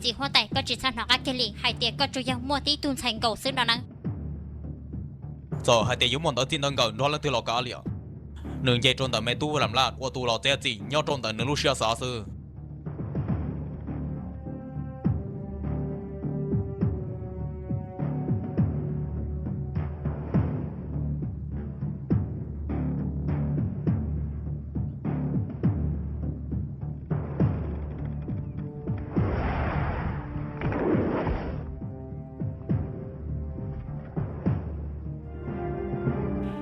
Txiv huab tais, koj tsis txhob hnov qab kiag li, hais tias koj tsuas yog muaj tib tug ntxhais nkaum xwb no na. Txawm hais tias yuav muaj ntawv txij ntawv nkawm nrog leej twg los kav li os, nws nce rau ntawm me tub Lam Laj ua tus los txiav txim nyob rau ntawm nws lub siab xav xwb.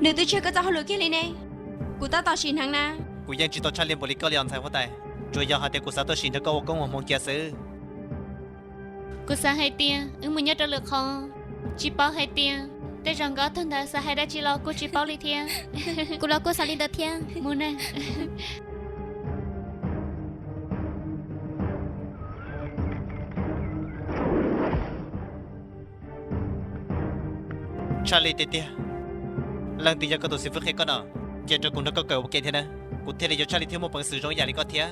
Nws twb tsis yog koj txoj hauj lwm kiag li ne. Kuv tab tom sim hneev na. Kuv yeej tsis tau tshaj li npaum li koj li os ntxhais huab tais, tsuas yog hais tias kuv xav tuaj sim nrog koj ua koob ua hmoov cia xwb. Kuv xav hais tias wb mus nyob rau lwm qhov, tsis paub hais tias tej zaum nkawd ob tug ntawd xav hais dab tsi los kuj tsis paub li thiab. Kuv los kuj xav li ntawd thiab. Mus na. Tshaj li tiag tiag, leej twg yog koj tus xib fwb qhia koj no, cia rau kuv nrog koj kawm ua ke thiab na, kuv thiaj li yuav tshaj li thiab muaj peev xwm zoo ib yam li koj thiab.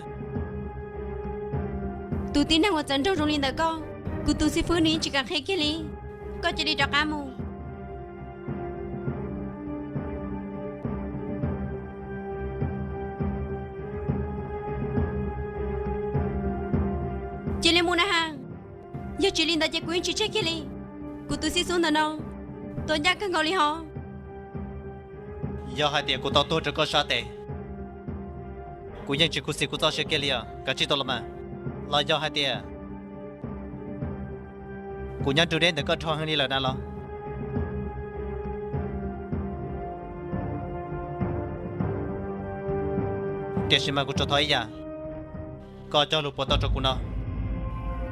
Tus tib neeg uas txawv nraug zoo li ntawm koj, kuv tus xib fwb nws yeej tsis kam qhia kiag li. Koj cia li rov qab mus. Cia li mus na has. Yog tsis li ntawd ces kuv yeej tsis tseg kiag li. Kuv tus xib xub ntawm no tuaj ncaj kawg nkaus li hos. Yog hais tias kuv tau tuag rau koj sab tes, kuv yeej tsis khuv xim kuv txoj sia kiag li os, kav tsij tau los mas. Los yog hais tias kuv nyob nrug deb ntawm koj dhau heev li lawm na los? Tiam sis mas kuv tsuas thov ib yam, koj cog lus puas tau rau kuv no.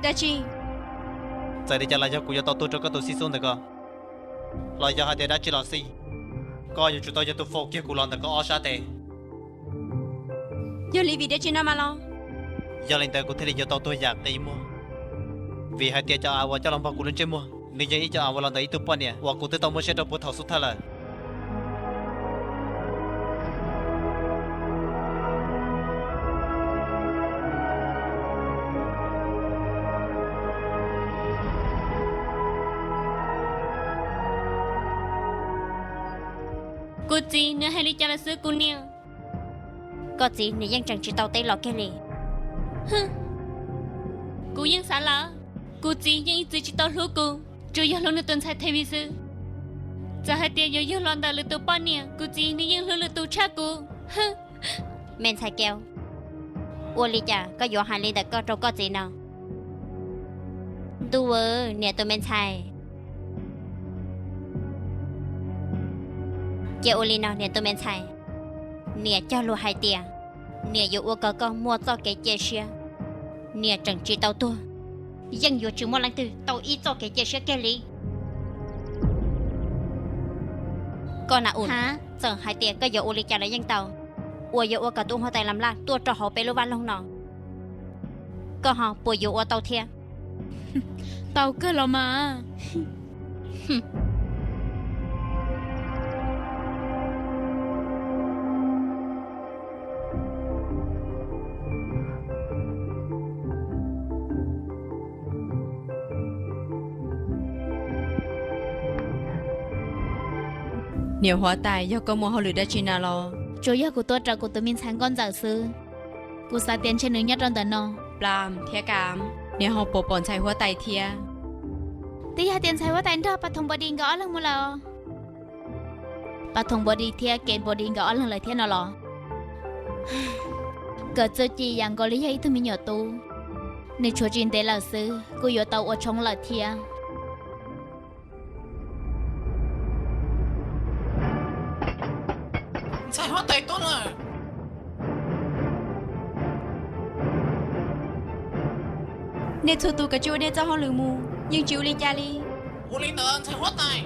Dab tsi? Txawm li cas los yog kuv yuav tau tuag rau koj tus xib xub ntawm ko, los yog hais tias dab tsi los xij, koj yuav tsum tau yog tus faus kiag kuv los ntawm koj ob sab tes. Yog li vim dab tsi no mas los? Yog li ntawd kuv thiaj li yuav tau tuag yam qi muag, vim hais tias cov av uas coj los npog kuv lub ntsej muag, nws yog ib co av uas los ntawm ib tug poj niam uas kuv twb tau muab siab rau puag thaum xub thawj lawm. Kuv txiv nws hais li cas los xwb kuv niam. Koj txiv nws yeej tseem tsis tau teb los kiag li. Kuv yeej xav lawm, kuv txiv yeej ib txwm tsis tau hlub kuv, tsuas yog hlub nws tus ntxhais Thev Vij xwb. Txawm hais tias yuav yug los ntawm lwm tus poj niam, kuv txiv nws yeej hlub lwm tus tshaj kuv. Me ntxhais Keo, ua li cas koj yuav hais li ntawm koj rau koj txiv no? Ntuj aw, niam tus me ntxhais. Cia ua li no niam tus me ntxhais, niam cog lus hais tias niam yuav ua kom koj muaj txoj kev cia siab. Niam tseem tsis tau tuag, yeej yuav tsis muaj leej twg tau ib txoj kev cia siab kiag li. Koj na U, txawm hais tias koj yuav ua li cas los yeej tau, uas yuav ua kom tub huab tais Lam Laj tuaj rau hauv peb lub vaj loog no, koj ho puas yuav ua tau thiab? Tau kawg los mas. Niam huab tais, yog koj muaj hauj lwm dab tsi na los? Tsuas yog kuv tuaj raws kuv tus me ntxhais nkauj ntxawm xwb. Kuv xav tias ntshe nws nyob rau ntawm no. Plam thiab Kam, niam ho puas pom ntxhais huab tais thiab? Twb yog tias ntxhais huab tais nrog Pas Thoom Npos Dis nkawd ob leeg mus lawm. Pas Thoom Npos Dis thiab Kev Npos Dis nkawd ob leeg lawm thiab no los? Nkawd txuj ci yam nkaus li yog ib tug me nyuam tub, nws tshuav tsis ntev lawm xwb kuj yuav tau ua tshoob lawm thiab. Ntxhais huab tais tuaj lawm. Nej txhua tus kav tsij ua nej txoj hauj lwm mus, yeej tsis ua li cas li. Ua li ntawd ntxhais huab tais.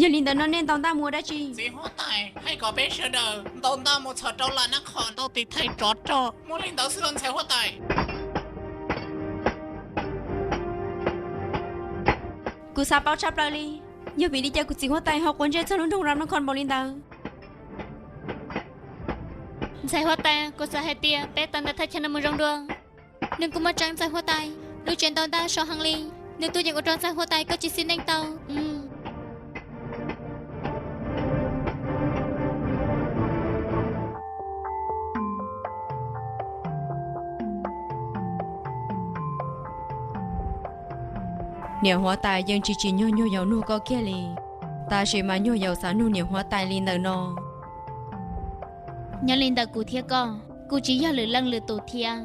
Yog li ntawd no nej ntaus ntaj mus ua dab tsi? Txiv huab tais hais kom peb sawv daws ntaus ntaj mus txhos rau Lam Nab Qhos tau tiv thaiv tsov rog. Muaj li ntawd xwb los ntxhais huab tais? Kuv xav paub tshaj plaws li, yog vim li cas kuv txiv huab tais ho quav ntsej txog lub nroog Lam Nab Qhos npaum li ntawd. Ntxhais huab tais, kuv xav hais tias peb tawm ntawm thaj chaw no mus zoo dua. Nws kuj muaj tseeb ntxhais huab tais, lub tsev ntau ntaj so heev li, nws tuaj yeem ua rau ntxhais huab tais koj tsis xis neej tau. Niam huab tais yeej tsis tsim nyog nyuag yaus nug koj kiag li, tab sis mas nyuag yaus xav nug niam huab tais li ntawm no. Nyob li ntawm kuv thiab koj kuj tsis yog lwm leej lwm tus thiab,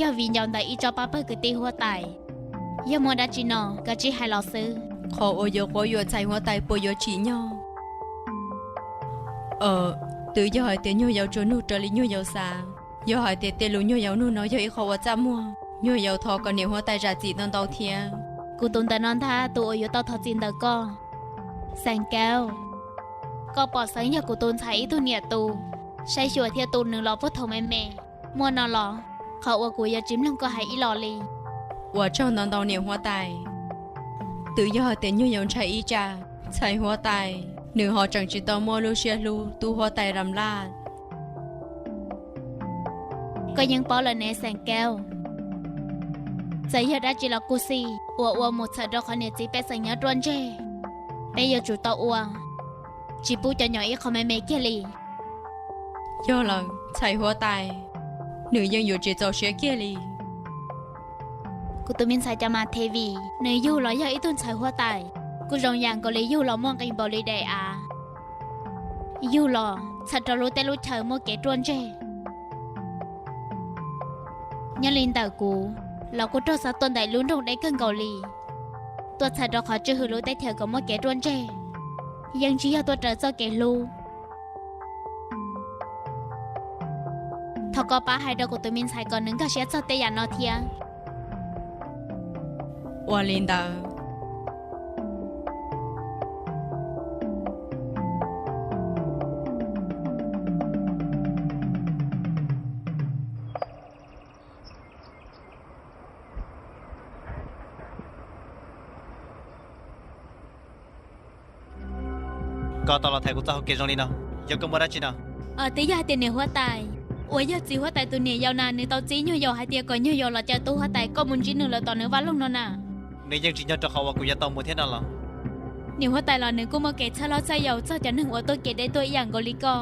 yog vim ncaus ntawm ib tsob pab pawg kwv tij huab tais. Yog muaj dab tsi no kav tsij hais los xwb. Qhov uas yuav quab yuam ntxhais huab tais puas yuav tsim nyog? Twb yog hais tias nyuag yaus tsuas nug raws li nyuag yaus xav. Yog hais tias tej lus nyuag yaus nug no yog ib qho uas txaj muag, nyuag yaus thov kom niam huab tais zam txim ntau ntau thiab. Kuv tus ntawm no ntag tus uas yuav tau thov txim ntawm koj. Xeem Kaub, koj pom xeev yog kuv tus ntxhais ib tug niam tus, saib xyuas thiaj tu nws los puag thaum me me. Muaj no los, qhov uas kuv yuav tsis mloog koj hais ib los li. Ua tsaug ntau ntau niam huab tais. Twb yog hais tias nyuag yaus ntshai ib tsam ntxhais huab tais nws ho tseem tsis tau muaj lub siab hlub tub huab tais Ram Laj. Koj yeej paub lawm ne Xeem Kaub, txawm yog dab tsi los kuj xij uas ua mus txhawm rau qhov niam txiv pej xeem nyob ruaj ntseg, peb yuav tsum tau ua, tsis pub cov nyom ib qho me me kiag li. Yog lawm ntxhais huab tais, nws yeej yuav tsis txaus siab kiag li. Kuv tus me ntxhais cov mas the vim nws yug los yog ib tug ntxhais huab tais, kuj zoo yam nkaus li yug los muaj nqis npaum li daim av, yug los txhawm rau lub teb lub chaw muaj kev ruaj ntseg. Nyob li ntawm kuv los kuj raug xav tuaj ntawm lub nroog deb kawg nkaus li, tuaj txhawm rau qhov tswj hwm lub teb chaws kom muaj kev ruaj ntseg, yeej tsis yog tuaj raws txoj kev hlub. Thov koj pab hais rau kuv tus me ntxhais kom nws nkag siab txog tej yam no thiab. Ua li ntawd. Koj tau los thaiv kuv txoj hauv kev zoo li no, yog koj muaj dab tsi no? Twb yog hais tias niam huab tais, uas yog txiv huab tais tus niam yau na, nws tau txib nyuag yaus hais tias kom nyuag yaus los caw tub huab tais koj mus ntsib nws lawm tom nws vaj loog no na. Nws yeej tsim nyog rau qhov uas kuv yuav tau mus thiab no los? Niam huab tais los nws kuj muaj kev txhawj hlob txhawj yau txog cov neeg uas tuaj kev deb tuaj ib yam nkaus li koj,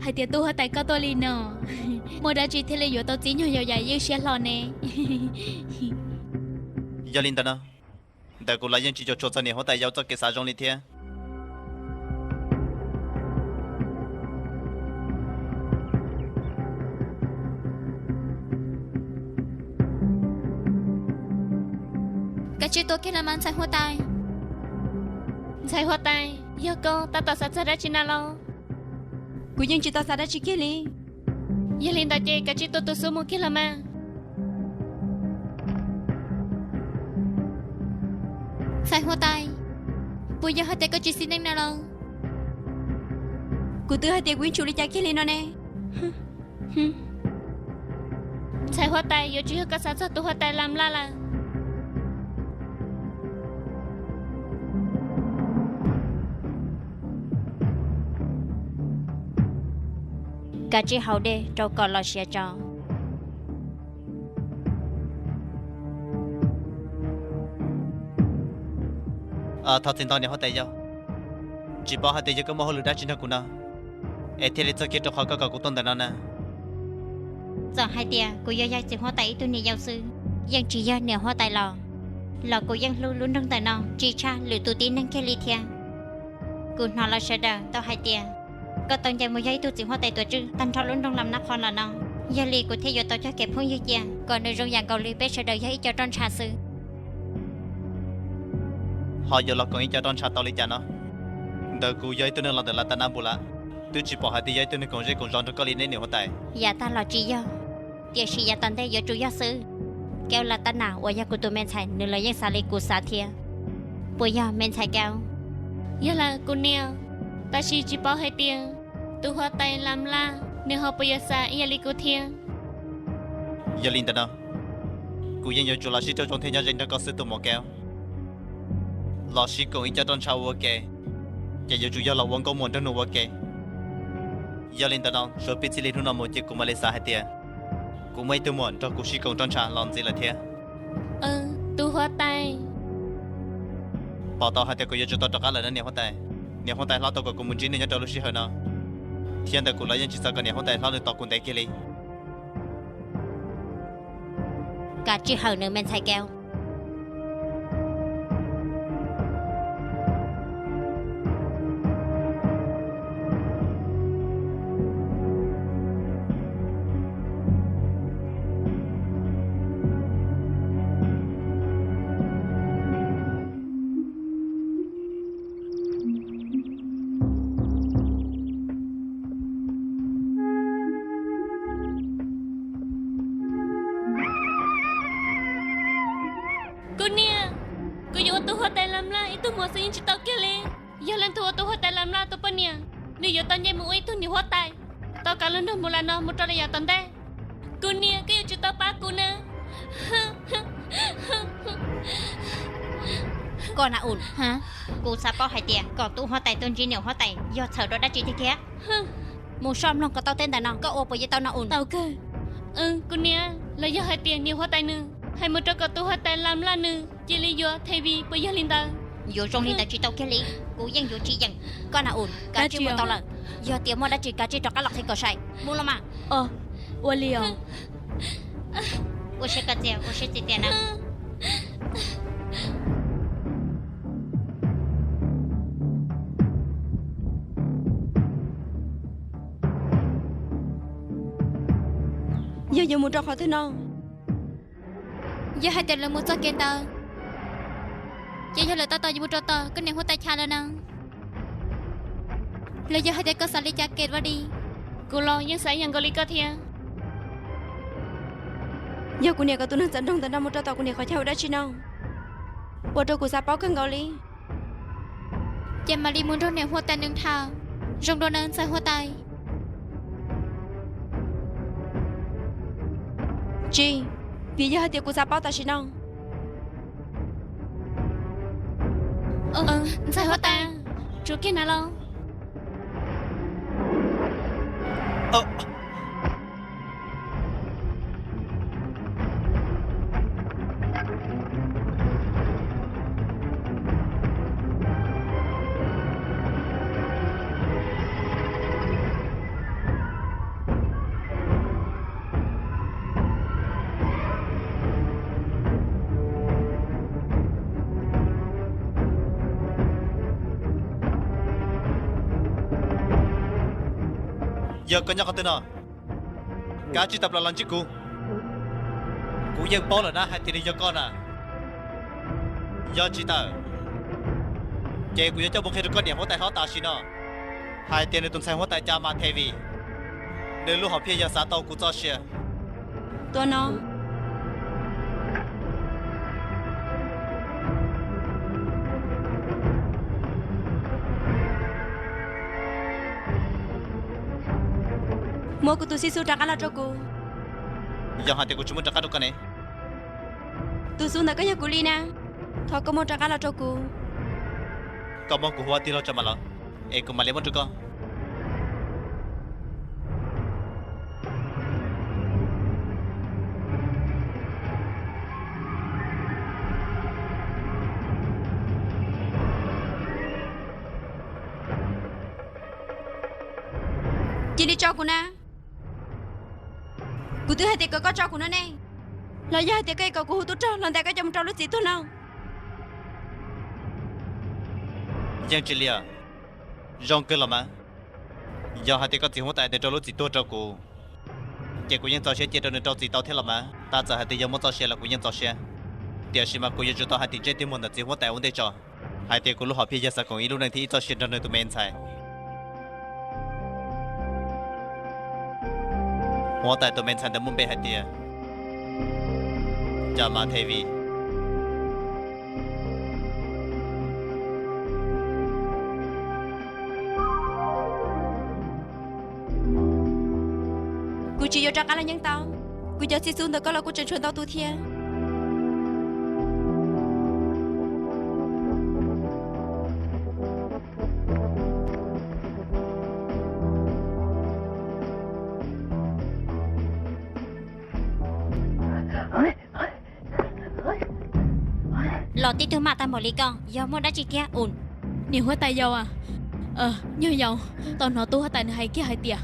hais tias tub huab tais koj tuaj li no, muaj dab tsi thiaj li yuav tau txib nyuag yaus yam ywj siab hlo ne? Yog li ntawd no, ntawm kuv los yeej tsis cuam tshuam txog niam huab tais yau txoj kev xav zoo li thiab. Kav tsij tuaj kiag los mas ntxhais huab tais. Ntxhais huab tais, yog koj tab tom xav txog dab tsi na los? Kuv yeej tsis tau xav dab tsi kiag li. Yog li ntawd ces kav tsij tuaj tu xub mus kiag los mas. Ntxhais huab tais, puas yog hais tias koj tsis xis neej no los? Kuv twb hais tias kuv yeej tsis ua li cas kiag li no ne. Ntxhais huab tais, yuav tsis yog koj xav txog tus huab tais Lam Laj lawm. Kav tsij haus dej rau kom los siav tso. Thov txim ntau niam huab tais yau, tsis paub hais tias yog koj muaj hauj lwm dab tsi nrog kuv no es thiaj li txog kiag rau qhov koj kom kuv tuaj ntawm no na. Txawm hais tias kuv yuav yog txiv huab tais ib tug niam yau xwb, yeej tsis yog niam huab tais los, los kuv yeej hlub lub nroog ntawm no tsis tshaj lwm tus tib neeg kiag li thiab. Kuv hnov lawv sawv daws tau hais tias koj tau nce mus yog ib tug txiv huab tais tuam tswj tag nrho lub nroog Lam Nab Qhoo los no, yog li kuv thiaj yuav tau cog kev phooj ywg cia kom nws zoo yam nkaus li peb sawv daws yog ib co roj ntsha xwb. Ho yuav los koom ib co roj ntsha tau li cas no? Ntawm kuv yog ib tug neeg los ntawm Las Tas Nas Npus Las, twb tsis pom hais tias yog ib tug neeg koom zej koom zos nrog koj li ne niam huab tais. Yav tag los tsis yog, tiam sis yav tom ntej yuav tsum yog xwb. Kaub Las Tas Nas uas yog kuv tus me ntxhais nws los yeej xav li kuv xav thiab. Puas yog me ntxhais Kaub? Yog lawm kuv niam, tab sis tsis paub hais tias tus huab tais Lam Laj nws ho puas yuav xav ib yam li kuv thiab. Yog li ntawd no, kuv yeej yuav tsum los sib raug zoo thiab nyob ze nrog koj xwb tus muam Kaub. Los sib koom ib co roj ntsha ua ke, ces yuav tsum yog los ua nkauj muam nrog nws ua ke. Yog li ntawd no, suav pib txij li hnub no mus ces kuv mam li xav hais tias kuv muaj ib tug muam nrog kuv sib koom roj ntsha los ntxiv lawm thiab. Tus huab tais. Pom tau hais tias kuv yuav tsum tau rov qab lawm na niam huab tais. Niam huab tais hlob tau kom kuv mus ntsib nws nyob rau lub sij hawm no, thiab ntawm kuv los yeej tsis xav kom niam huab tais hlob nws tos kuv ntev kiag li. Kav tsij hawm nws me ntxhais Keo. Kuv niam, kuv yuav ua tus huab tais Lam Laj ib tug muam xwb yeej tsis tau kiag li. Yog leej twg ua tus huab tais Lam Laj tus poj niam, nws yuav tau nce mus ua ib tug niam huab tais, tau kav lub nroog Mus Las no mus rau lawm yav tom ntej. Kuv niam, koj yuav tsum tau pab kuv na. Koj Na Us, kuv xav paub hais tias kom tub huab tais tuaj ntsib niam huab tais yog txhawm rau dab tsi tiag thiab? Mus soj mloog kom tau tej ntawm no, koj ua puas yeej tau Na Us? Tau kawg. Kuv niam, los yog hais tias niam huab tais nws hais mus rau kom tus huab tais Lam Laj nws cia li yuav Thev Vij puas yog li ntawd? Yuav zoo li ntawd tsis tau kiag li, kuv yeej yuav tsis yeem. Koj Na Us, kav tsij mus tau lawm, yog tias muaj dab tsi kav tsij rov qab los qhia kom sai. Mus los mas. Ua li os. Ua siab koj txiv, ua siab txiv tiag na. Yog yuav mus rau qhov twg no? Yog hais tias lawv mus txoj kev ntawd, ces yog lawv tab tom yuav mus rau tom koj niam huab tais chaw lawm na. Los yog hais tias koj xav li cas Kev Vaj Lis? Kuv los yeej xav ib yam nkaus li koj thiab. Yog kuv niam kom tus neeg txawv nroog ntawm no mus rau tom kuv niam qhov chaw ua dab tsi no, ua rau kuv xav paub kawg nkaus li. Ces mam li mus nrog niam huab tais nws tham zoo dua na ntxhais huab tais. Tsis, vim yog hais tias kuv xav paub tam sim no. Ntxhais huab tais, tsuav kiag na los. Yog koj nyob qhov twg no, kav tsij tawm plaws los ntsib kuv. Kuv yeej paub lawm na hais tias nws yog koj na. Yog tsis tawm, ces kuv yuav coj mus qhia rau koj niam huab tais hlob tam sim no hais tias nws tus ntxhais huab tais Cam Mas Thev Vij, nws lub hom phiaj yog xav tau kuv txoj sia. Tuaj no. Muab kuv tus xib xub rov qab los rau kuv. Yog hais tias kuv tsis muab rov qab rau koj ne? Tus xub ntawd koj yog kuv li na, thov koj muab rov qab los rau kuv. Koj muab kuv hu ua tij laug Cam Mas los, es kuv mam li muab rau koj. Cia li tso kuv na. Kuv twb hais tias kom koj tso kuv no ne, los yog hais tias koj yuav kom kuv hu tub rog los ntes koj coj mus rau lub txim tuag no? Yeej tsis liam. Zoo kawg los mas. Yog hais tias koj txiv huab tais ntes rau lub txim tuag rau kuv, ces kuv yeej txaus siab cia rau nws rau txim tau thiab los mas. Tab txawm hais tias yog muab txoj sia los kuv yeej txaus siab. Tiam sis mas kuv yuav tsum tau hais tim ntsej tim muag ntawm txiv huab tais ua ntej tso hais tias kuv lub hom phiaj yog xav koom ib lub neej thiab ib txoj sia nrog nws tus me ntxhais. Huab tais tus me ntxhais ntawd muaj npe hais tias Cam Mas Thev Vij. Kuv tsis yuav rov qab los yeej tau. Kuv cov xib xub ntawm koj los kuj tseem tshuav ntau tus thiab. Tos tib tug maj tag npaum li koj yog muaj dab tsi thiab? Niam huab tais yau, nyuag yau, tau hnov tub huab tais nws hais kiag hais tias,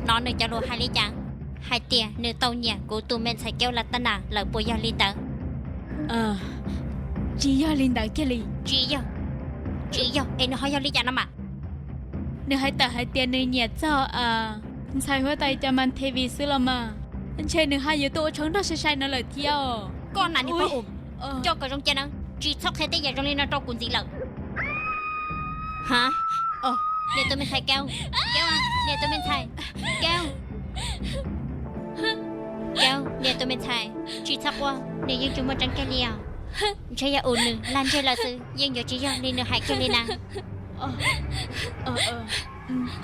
hnov nws cov lus hais li cas? Hais tias nws tau nyiam kuv tus me ntxhais Keub Las Tab Nas lawm puas yog li ntawd? Tsis yog li ntawd kiag li. Tsis yog, tsis yog es nws ho yog li cas no mas? Nws hais tawm hais tias nws nyiam txog ntxhais huab tais Cam Mas Thev Vis xwb los mas. Ntshe nws haj yuav tuaj ua tshoob nrog sai sai no lawm thiab. Koj nas niag poj um, coj kom zoo cia nawb, tsis txhob qhia tej yam zoo li no rau kuv ntxiv lawm. Ha, niam tus me ntxhais Keub, Keub, niam tus me ntxhais Keub, Keub, niam tus me ntxhais, tsis txhob quaj, nws yeej tsis muaj tseeb kiag li os. Ntshe yog ua nws lag ntseg lawm xwb, yeej yuav tsis yog li nws hais kiag li na.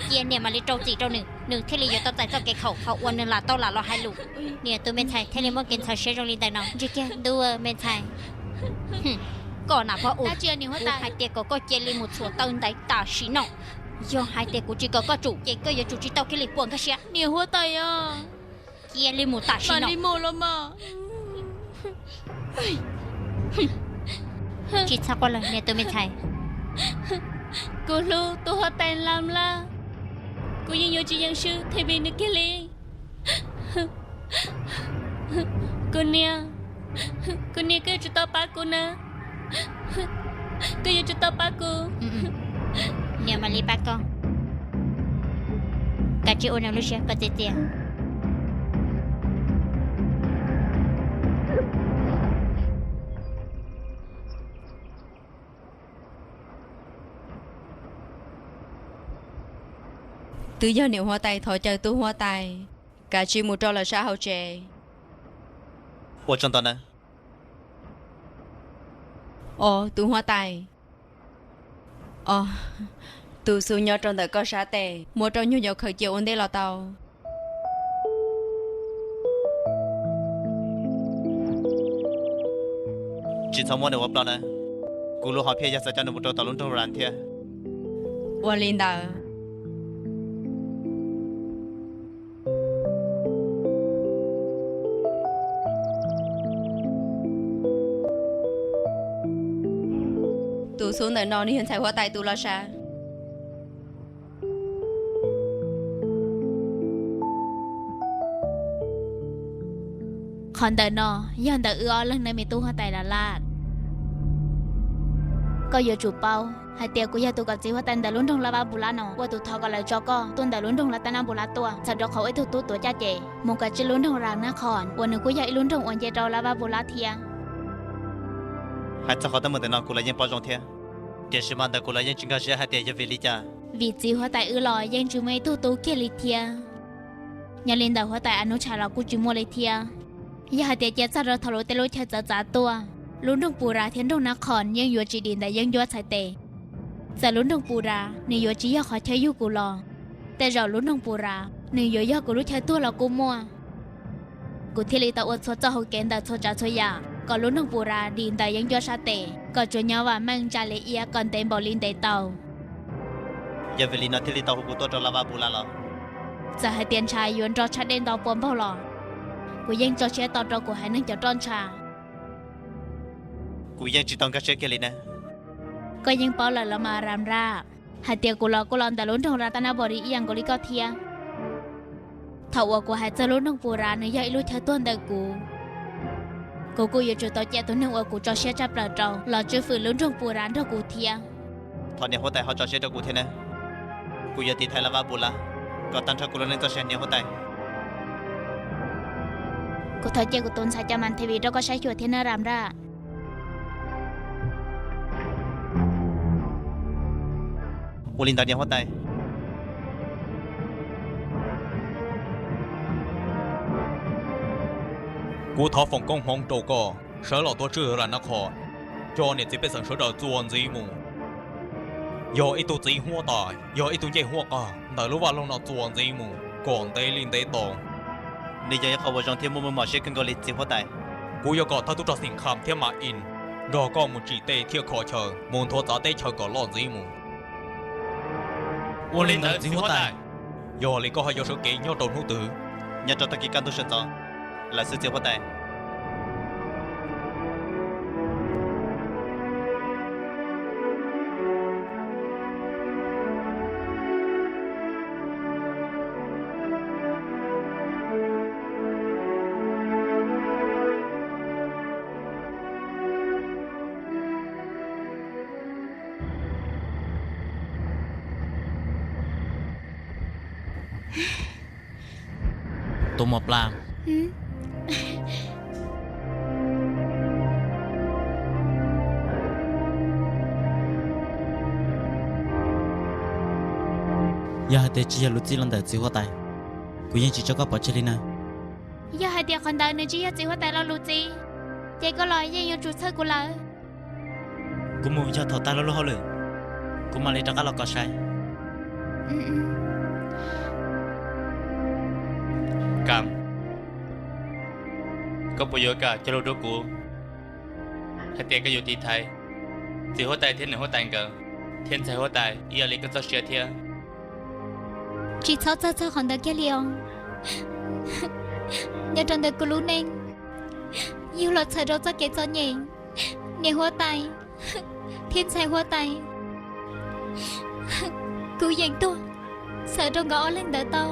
Cia niam mam li rau txim rau nws, nws thiaj li yuav tau txais txoj kev khaum qhov uas nws lam tau lam los hais lus. Niam tus me ntxhais thiaj li muaj kev ntxhov siab zoo li ntawm no. Ntshe kiag ntuj me ntxhais. Koj nas poj um, kuv hais tias kom koj cia li mus txhuam taw ntaiv tam sim no. Yog hais tias kuv tsis kom koj tsum ces koj yuav tsum tsis tau kiag li puas nkag siab. Niam huab tais os, cia li mus tam sim no. Tsis txhob quaj lawm niam tus me ntxhais. Kuv hlub tus huab tais Lam Laj, kuv yeej yuav tsis yeem swb Thev Vis nws kiag li. Kuv niam, kuv niam, koj yuav tsum tau pab kuv na. Koj yuav tsum tau pab kuv. Niam mam li pab koj. Kav tsij ua nws lub siab kom txias txias. Twb yog niam huab tais thov caw tub huab tais, kav tsij mus rau lawv sab hauv tsev. Ua tsaug ntau na. Os, tus huab tais. Os, tus xub nyob rau ntawm koj sab tes, muab rau nyuag yau khaws cia ua ntej los tau. Tsis txhob muab nws ua ploj na. Kuv lub hom phiaj yog xav coj nws mus rau tom lub nroog Ran thiab. Ua li ntawd. Tus xub ntawm no nws yog ntxhais huab tais tus los sav. Qhov ntawm no yog ntawm wb ob leeg nawb me tub huab tais Las Laj. Koj yuav tsum paub hais tias kuv yog tus kom txiv huab tais ntawm lub nroog Laj Vab Npus Lab no ua tus thov kom lawv tso koj tuaj ntawm lub nroog Laj Tab Nab Npus Lab tuaj txhawm rau qhov ua ib tug tub tuav caj ces mus kav tsij lub nroog Ras Nab Qhos uas nws kuj yog ib lub nroog uas nce rau Laj Vab Npus Lab thiab. Hais txog qhov teeb meem ntawm no kuv los yeej paub zoo thiab, tiam sis mas ntawm kuv los yeej tsis nkag siab hais tias yog vim li cas. Vim txiv huab tais wb los yeej tsis muaj ib tug tub kiag li thiab. Nyob li ntawm huab tais Anub Tshais los kuj tsis muaj li thiab. Yog hais tias cia txog rau thaum lub tej lub chaw txawv txav tuaj, lub nroog Pus Ras thiab nroog Nab Qhos yeej yuav tsis dim ntawm yeeb ncuab txhais tes. Txawm lub nroog Pus Ras nws yuav tsis yog qhov chaw yug kuv los, tej zaum lub nroog Pus Ras nws yuav yog kuv lub chaw tuag los kuj muaj. Kuv thiaj li tau ua txhua txoj hauv kev ntawm txhua tsav txhua yam kom lub nroog Pus Ras dim ntawm yeeb ncuab sab tes, kom tsuas nyob vam meej ntsa li iab kom ntev npaum li ntev tau. Yog vim li no thiaj li tau hu kuv tuaj rau Laj Vab Npus Lab los? Txawm hais tias ntshav yuav nro tshaj dej nto puas npaug los, kuv yeej tso siab tos rau kuv haiv neeg cov roj ntsha. Kuv yeej tsis tau nkag siab kiag li ne. Koj yeej paub lawm los mas Ram Raj, hais tias kuv los kuj los ntawm lub nroog Ras Tab Nab Npus Lab ib yam nkaus li koj thiab. Thaum uas kuv hais txog lub nroog Pus Ras nws yog ib lub chaw tuag ntawm kuv, kuv kuj yuav tsum tau cia tus neeg uas kuv tso siab tshaj plaws rau los tswj fwm lub nroog Pus Ras nrog kuv thiab. Thov niam huab tais ho tso siab rau kuv thiab ne. Kuv yuav tiv thaiv Laj Vab Npus Lab kom tag nrho kuv lub neej txoj sia niam huab tais. Kuv thov cia kuv tus ntxhais Cam Mas Thev Vis rau koj saib xyuas thiab nawb Ram Raj. Ua li ntawd niam huab tais. Kuv thov foom koob hmoov rau koj sawv los tuav tswj Ras Nab Qhos, coj niam txiv pej xeem sawv daws txuas ntxiv mus. Yog ib tug txiv huab tais, yog ib tug ncej huab qag ntawm lub vaj loog no txuas ntxiv mus kom ntev li ntev tau. Nws yog ib qho uas zoo thiab muaj muaj mom siab kawg nkaus li txiv huab tais. Kuv yuav kom thawj tub rog Xim Kham thiab Ma In nrog koj mus tsim tej thiab kho chaw mus nthuav txav teb chaws kom loj ntxiv mus. Ua li ntawd txiv huab tais. Yog li koj ho yuav sawv kev nyob rau hnub twg? Nyob rau tag kis kaj ntug sawv ntxov lawm xwb txiv huab tais. Tus mos plab. Yog hais tias tsis yog lus txib los ntawm txiv huab tais, kuv yeej tsis tso koj pov tseg li na. Yog hais tias qhov ntawd nws tsis yog txiv huab tais lo lus txib, ces koj los yeej yuav tsum txhawj kuv lawm. Kuv mus yog thaum tag lub hauj lwm, kuv mam li rov qab los kom sai. Kam, koj puas yuav kam cog lus rau kuv hais tias koj yuav tiv thaiv txiv huab tais thiab niam huab tais nkawd, thiab ntxhais huab tais ib yam li koj txoj sia thiab? Tsis txhob txhawj txog qhov ntawd kiag li os. Nyob rau ntawm kuv lub neej, yug los txhawm rau txoj kev txom nyem, niam huab tais thiab ntxhais huab tais, kuv yeej tuag txhawm rau nkawd ob leeg ntawd tau.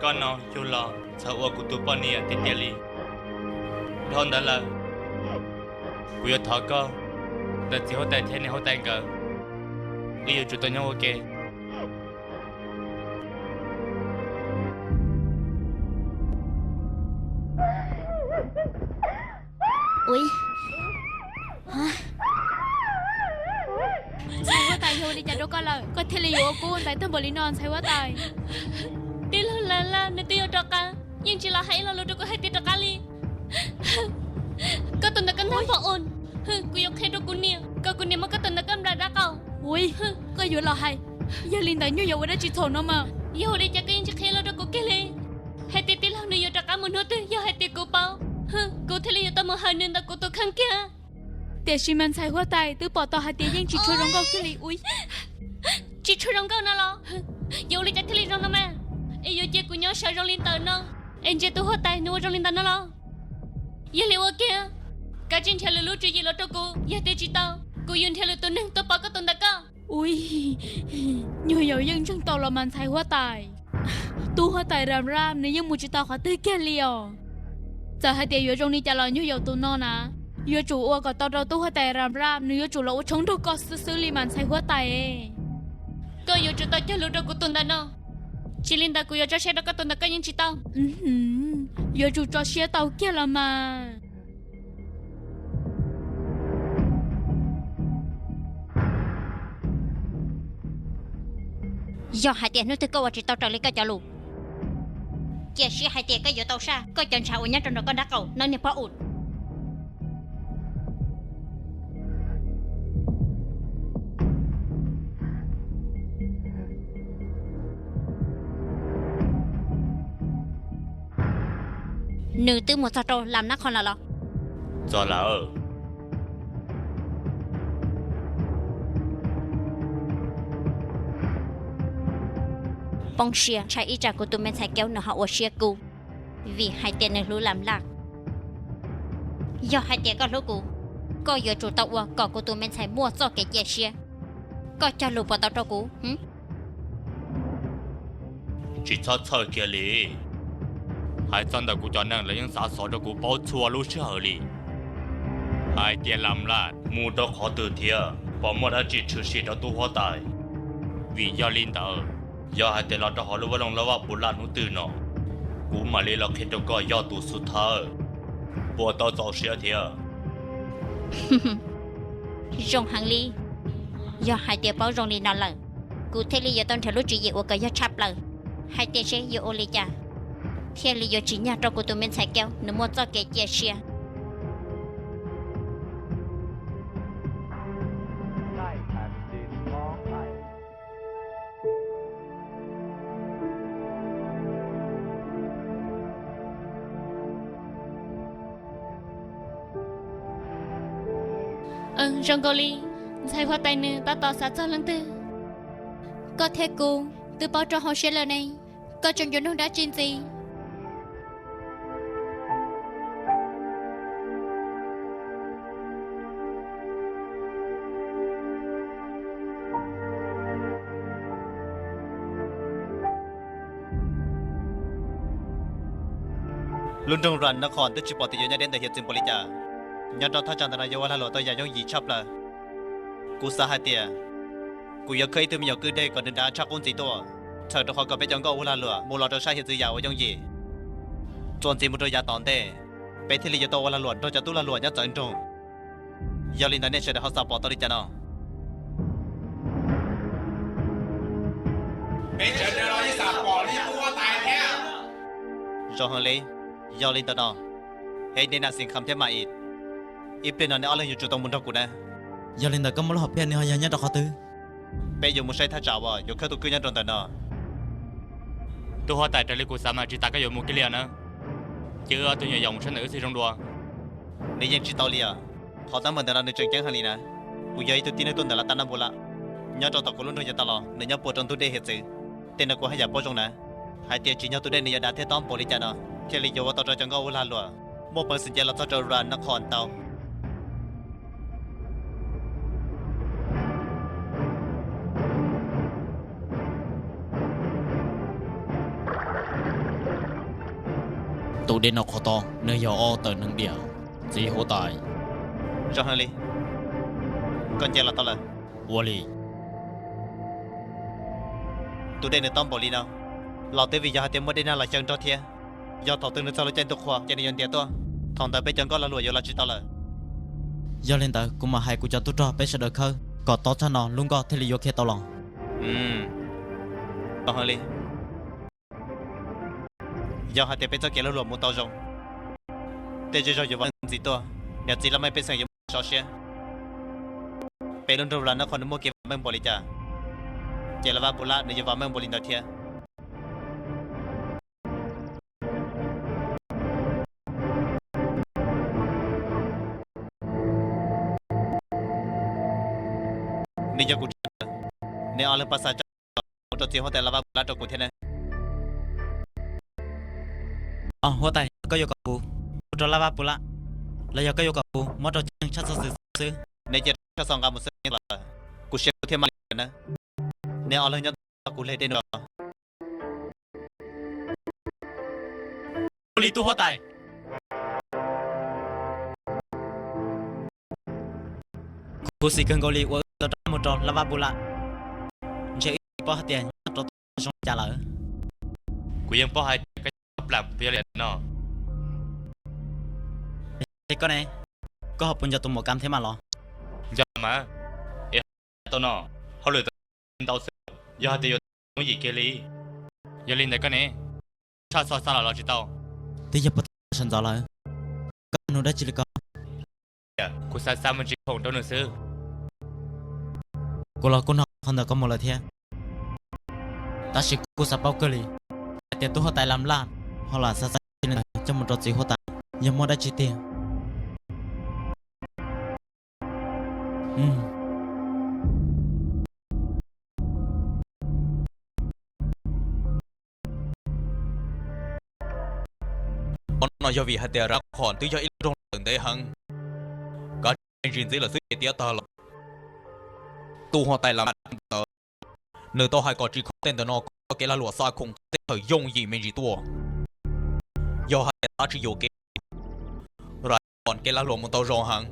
Koj no yug los txhawm ua kuv tus poj niam tiag tiag li. Dhau ntawd lawm, kuv yuav thov koj, ntawm txiv huab tais thiab niam huab tais nkawd, wb yuav tsum tau nyob ua ke. Ntxhais huab tais, yog ua li cas rau koj lawm, koj thiaj li yuav ua kub ua ntaiv tag npaum li no ntxhais huab tais? Tij laug Las Laj nws twb yuav rov qab, yeej tsis los hais ib lo lus rau kuv hais tias rov qab li. Koj tus ntawd koj ntag npog ua, kuv yuav qhia rau kuv niam kom kuv niam muab koj tus ntawd koj nplais dab qaum. Ua, koj yuav los hais, yog li ntawd nyuag yau ua dab tsi txhaum no mas? Yog ua li cas koj yeej tsis qhia los rau kuv kiag li, hais tias tij laug nws yuav rov qab mus hnub twg? Yog hais tias kuv paub, kuv thiaj li yuav tau mus hawm nws ntawm kuv tus kheej kiag. Tiam sis mas ntxhais huab tais, twb pom tau hais tias yeej tsis tshua zoo nkauj kiag li. Ua, tsis tshua zoo nkauj no los? Yuav ua li cas thiaj li zoo no mas? Es yuav cia kuv nyob sawv zoo li ntawm no, es ntsia tus huab tais nws ua zoo li ntawd no los? Yog li ua kiag, kav tsij nrhiav lwm lub tswv yim los rau kuv, yog tias tsis tau, kuv yuav nrhiav lwm tus neeg tuaj pauv koj tus ntawm koj. Ua, nyuag yau yeej ntseeg tau los mas ntxhais huab tais. Tub huab tais Ram Raj nws yeej mus tsis tau qhov twg kiag li os. Txawm hais tias yuav zoo li cas los nyuag yau tus no na, yuav tsum ua kom tau rau tub huab tais Ram Raj nws yuav tsum los ua tshoob nrog koj xwb xwb li mas ntxhais huab tais. Koj yuav tsum tau cog lus rau kuv tus ntawm no, tsis li ntawd kuv yuav tso siab rau koj tus ntawm koj yeej tsis tau. Yuav tsum tso siab tau kiag los mas. Yog hais tias hnub twg koj ua tsis tau raws li koj cov lus, cia siab hais tias koj yuav tau saj koj cov ntshav uas nyob rau nraum koj nrab qaum no niag pob us. Nws twb mus txog rau Lam Nab Qhoo lawm los? Txog lawm. Poob siab, ntshai ib tsam kuv tus me ntxhais Keub nws ho ua siab kub, vim hais tias nws hlub Lam Laj. Yog hais tias koj hlub kuv, koj yuav tsum tau ua kom kuv tus me ntxhais muaj txoj kev cia siab. Koj cog lus puas tau rau kuv? Tsis txhob txhawj kiag li. Hais txog ntawm kuv cov neeg, lawv yeej xav xov rau kuv paub txhua lub sij hawm li. Hais tias Lam Laj mus rau qhov twg thiab puas muaj dab tsi tshwm sim rau tub huab tais. Vim yog li ntawd, yog hais tias los rau hauv lub vaj loog Laj Vaj Pus Laj hnub twg no, kuv mam li los qhia rau koj yog tus xub thawj puas tau txaus siab thiab. Zoo heev li. Yog hais tias paub zoo li no lawm, kuv thiaj li yuav tau nrhiav lub tswv yim uas kom yog tshaj plaws, hais tias seb yuav ua li cas thiaj li yuav tsim nyog rau kuv tus me ntxhais Keub nws muaj txoj kev cia siab. Zoo nkaus li ntxhais huab tais nws tab tom xav txog leej twg. Koj thiab kuv twb paub rau hauv siab lawm ne, koj tseem yuav nug dab tsi ntxiv? Lub nroog Ras Nas Khos twb tsis pom tias yuav nyob deb ntawm hiav txwv npaum li cas. Nyob rau thaj tsam ntawm no yuav ua lag luam tau yam yooj yim tshaj plaws. Kuv xav hais tias kuv yuav khawb ib tug me nyuam kwj deg kom nws dav tshaj qub ntxiv tuaj. txhawm rau qhov kom peb cov nkauj ua lag luam mus los rau sab hiav txwv yam uas yooj yim. Txuas ntxiv mus rau yav tom ntej, peb thiaj li yuav tau ua lag luam nrog cov tub lag luam nyob txawv nroog. Yog li ntawd nej sawv daws ho xav pom tau li cas no? Peb sawv daws los yeej xav pom li tub huab tais thiab. Zoo heev li. Yog li ntawd no, hej nej Nas Xis Kham thiab Mas Is, ib pliag no nej ob leeg yuav tsum tau mus nrog kuv na. Yog li ntawd koj muaj lub hom phiaj nws ho yog nyob rau qhov twg? Peb yuav mus saib thaj tsam uas yuav khawb tus kwj nyob rau ntawm no. Tub huab tais, raws li kuv xav mas tsis tas koj yuav mus kiag li na. Cia wb ob tug nyuam yaus mus saib ntawm wb txiv zoo dua. Nws yeej tsis tau li os. Qhov teeb meem ntawm no nws tseem ceeb heev li na. Kuv yog ib tug tib neeg tuaj ntawm lawv tab nab npu lab, nyob rau tom kuv lub nroog yav tas los nws nyob puas rau ntug dej hiav txwv. Tej no kuv haj yam paub zoo na, hais tias tsis nyog tus dej nws yuav dav thiab tob npaum li cas no thiaj li yuav ua tau rau cov nkauj ua lag luam muaj peev xwm nce los txog rau Ras Nab Qhos tau. Tus dej no qhov tod nws yog ob tawm neeg diam, txiv huab tais. Zoo heev li, koj nce los tau lawm. Ua li. Tus dej nws tob npaum li no los twb vim yog hais tias muaj dej nag los xyaw nrog thiab. Yog thaum twg nws txog lub caij ntuj qhua ces nws yuav ntiav tuaj, thaum ntawd peb cov nkauj lag luam yuav los tsis tau lawm. Yog li ntawd kuv mam hais kuv cov tub rog peb sawv daws khawb kom tob tshaj no lub nkoj thiaj li yuav khiav tau los. Zoo heev li. Yog hais tias peb txoj kev lag luam mus tau zoo, tej zej zog yuav vam meej ntxiv tuaj, niam txiv laj mej pej xeem yuav muaj sov siab. Peb lub nroog Ras Nab Qhos nws muaj kev vam meej npaum li cas, ces Las Vaj Npu Lab nws yuav vam meej npaum li ntawd thiab. Nws yog kuv tsa, neb ob leeg pab xa cov mus rau txiv huab tais Las Vaj Npu Lab rau kuv thiab ne. Huab tais, koj yuav kom kuv mus rau Las Vaj Npu Lab los yog koj yuav kom kuv muab rau cov neeg tshaj xov xwm xwb? Neb cia tshaj xov nqa mus xwb lawm, kuv siab kuv thiaj maj li na. Neb ob leeg nyob tos kuv hle dej no. Ua li tub huab tais. Khuv xim kawg nkaus li uas wb tau rov qab mus rau Las Vaj Npu Lab, ntshe wb tsis paub hais tias nyob rau tod zoo li cas lawm. Kuv yeej paub hais tias koj nyob plam puas yog li no. Koj ne, koj ho puas nco tus maum kam thiab mas los? Nco mas, es tau no, hauj lwm tau ntau xwb, yog hais tias yuav yooj yim kiag li. Yog li ntawd koj ne, tshaj xov xa los los tsis tau? Twb yog puag ta sawv ntxov lawm, koj nug dab tsi li ko? Kuv xav xa me ntsis khoom rau nws xwb. Kuv los kuj nug qhov ntawd koj mus lawm thiab. Tab sis kuv kuj xav paub kawg li hais tias tub huab tais Lam Laj ho lam xa xa li ntawd coj mus rau txiv huab tais, yog muaj dab tsi tiag? Qhov no yog vim hais tias Ras Nab Qhos twb yog ib lub nroog tawm ntev heev, kav tsij me ntsis ntxiv lawm xwb ces tiav tag lawm. Tub huab tais Lam Laj ntawd, nws tau hais kom tsis kho tej ntawm no kom kev lag luam xa khoom txij tej chaw yooj yim me ntsis tuaj. Yog hais tias txav tsis yuam kev, Ras Nab Qhos kev lag luam mus tau zoo heev,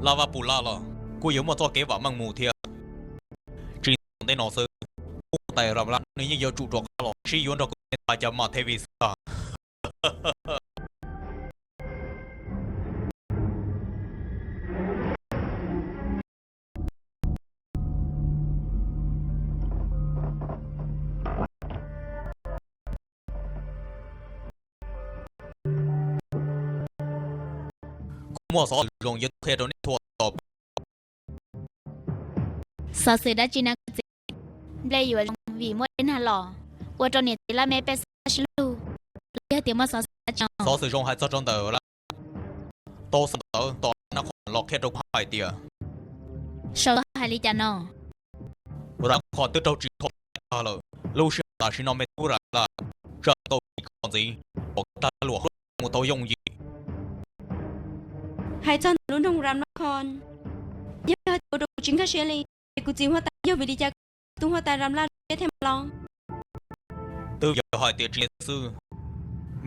Lam Vaj Npu Lab los kuj yuav muaj txoj kev vam meej mus thiab. Tsis ntev no xwb, tub huab tais Lam Laj nws yeej yuav tsum rov qab los sib yuav nrog kuv niam tais cov Mas Thev Vis xwb ntag. Kuv muaj xov xwm zoo yuav qhia rau nej txhua tus. Xov xwm dab tsi na kuv txiv? Nplej yuav zoo vim muaj dej nag los ua rau niam txiv laj mej pej xeem sib hlub, los yog tias muaj xov xwm dab tsi? Xov xwm zoo hais txog rau ntawm Ras Nab Qhos, tau xa ntawv tom Ras Nab Qhos los qhia rau kuv hais tias, sau hais li cas no? Ras Nab Qhos twb raug tsis kho tag lawm, lub sij hawm tam sim no me tub Ras Nab Laj tsa tau tsis kho ntxiv, kom kev lag luam mus tau yooj yim. Hais txog ntawm lub nroog Ras Nab Qhos, yog hais tias ua rau kuv tsis nkag siab li, es kuv txiv huab tais yog vim li cas tub huab tais Ras Nab Laj thiaj mas los? Twb yog hais tias tsis xwb,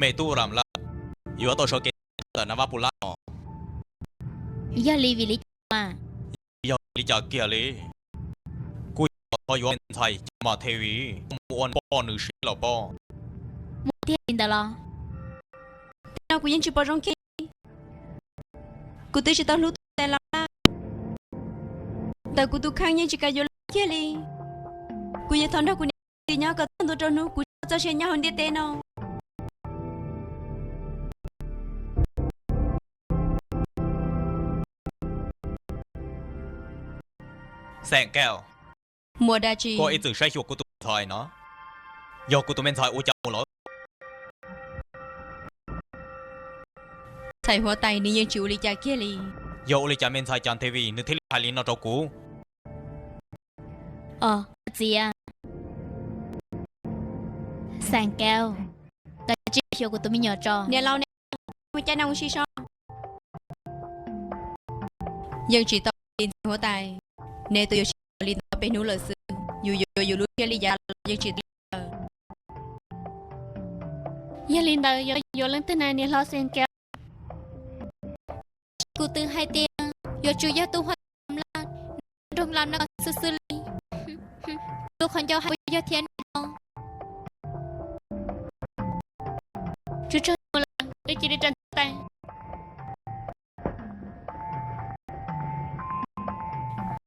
me tub Ras Nab Laj yuav tau sawv kev ntawm Nas Vaj Npu Lab no. Yog li vim li cas mas? Yog li cas kiag li? Kuj yog Ho yuav me ntxhais cov mas Thevi, mus ua poj nws siab los pob. Muaj tiag li ntawd los? Tej no kuv yeej tsis pom zoo kiag li. Kuv twb tsis tau hlub tus ntawd los na. Ntawm kuv tus kheej yeej tsis kam yuav luag kiag li. Kuv yuav thov nrog kuv niam txiv nyob kom txog ntua rau hnub kuv tsis tau txoj sia nyob hauv ntiaj teb no. Xeem Kaus, muaj dab tsi? Koj ib txwm saib xyuas kuv tus me ntxhais no, yog kuv tus me ntxhais ua cas mus lawm? Ntxhais huab tais nws yeej tsis ua li cas kiag li. Yog ua li cas me ntxhais Cas Thevi nws thiaj li hais li no rau kuv? Os, koj txiv, Xeem Kaus, koj tsis xyuas kuv tus me nyuam tso. Niam laus, neb mus caij nees ua si so. Yeej tsis tau li ntxhais huab tais, neb twb yuav sib yuav li ntawd peb hnub lawm xwb, yus yuav yuav yus lub siab li cas los yeej tsis tau li lawm. Yog li ntawd yuav yuav leej twg na niam hlob Xeem Kaus? Kuv twb hais tias yuav tsum yog tus Huab Tais Lam Laj, nroog Lam no xwb xwb li. Tus qhov ncauj hais yog thiab no. Tsuag tsuag mus lawm, wb cia li ras ntxuav tais.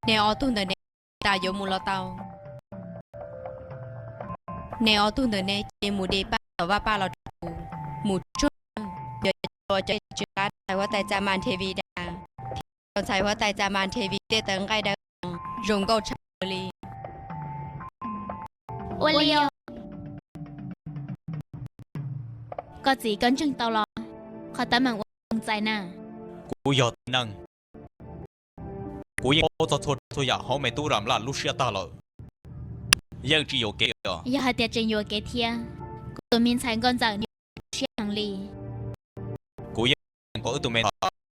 Neb ob tug ntawm ne, tas yuav mus los tau. Neb ob tug ntawm ne cia li mus de paj tom vaj paj los rau kuv, mus tsuag, yuav coj cov tsw qab ntxhais huab tais Cas Thevi dag, thiab cov ntxhais huab tais Cas Thevi tej tawv nqaij dawb paug zoo nkauj tshaj plaws li. Ua li os. Koj txiv, koj ntseeg tau los? Qhov teeb meem ua zoo txais na. Kuv yog txiv neej, kuv yeej paub txog txhua tsav txhua yam hauv me tub Lam Laj lub siab tag lawm. Yeej tsis yuam kev os. Yog hais tias tseem yuam kev thiab, kuv tus me ntxhais Nkauj Ntxawm nws siab heev li. Kuv yeej kom wb tus me ntxhais